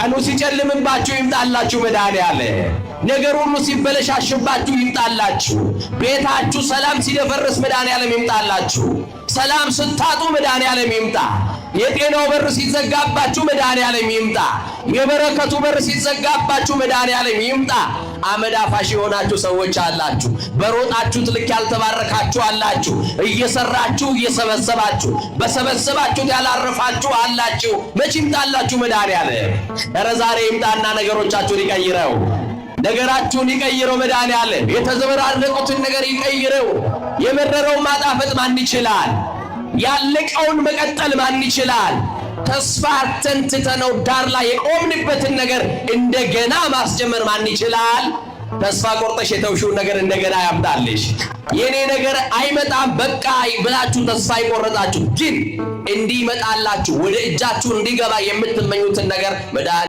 ቀኑ ሲጨልምባችሁ ይምጣላችሁ መድኃኔዓለም። ነገር ሁሉ ሲበለሻሽባችሁ ይምጣላችሁ። ቤታችሁ ሰላም ሲደፈርስ መድኃኔዓለም ይምጣላችሁ። ሰላም ስታጡ መድኃኔዓለም ይምጣ። የጤናው በር ሲዘጋባችሁ መድኃኔዓለም ይምጣ። የበረከቱ በር ሲዘጋባችሁ መድኃኔዓለም ይምጣ። አመድ አፋሽ የሆናችሁ ሰዎች አላችሁ። በሮጣችሁት ልክ ያልተባረካችሁ አላችሁ። እየሰራችሁ እየሰበሰባችሁ በሰበሰባችሁት ያላረፋችሁ አላችሁ። መች ይምጣላችሁ መድኃኔዓለም? ኧረ ዛሬ ይምጣና ነገሮቻችሁን ይቀይረው። ነገራችሁን ይቀይረው መድኃኔዓለም። የተዘበራረቁትን ነገር ይቀይረው። የመረረውን ማጣፈጥ ማን ይችላል? ያለቀውን መቀጠል ማን ይችላል? ተስፋ አጥተን ትተነው ዳር ላይ የቆምንበትን ነገር እንደገና ማስጀመር ማን ይችላል? ተስፋ ቆርጠሽ የተውሽውን ነገር እንደገና ያምጣልሽ። የኔ ነገር አይመጣም በቃ ብላችሁ ተስፋ የቆረጣችሁ ግን እንዲመጣላችሁ ወደ እጃችሁ እንዲገባ የምትመኙትን ነገር መድኃኔ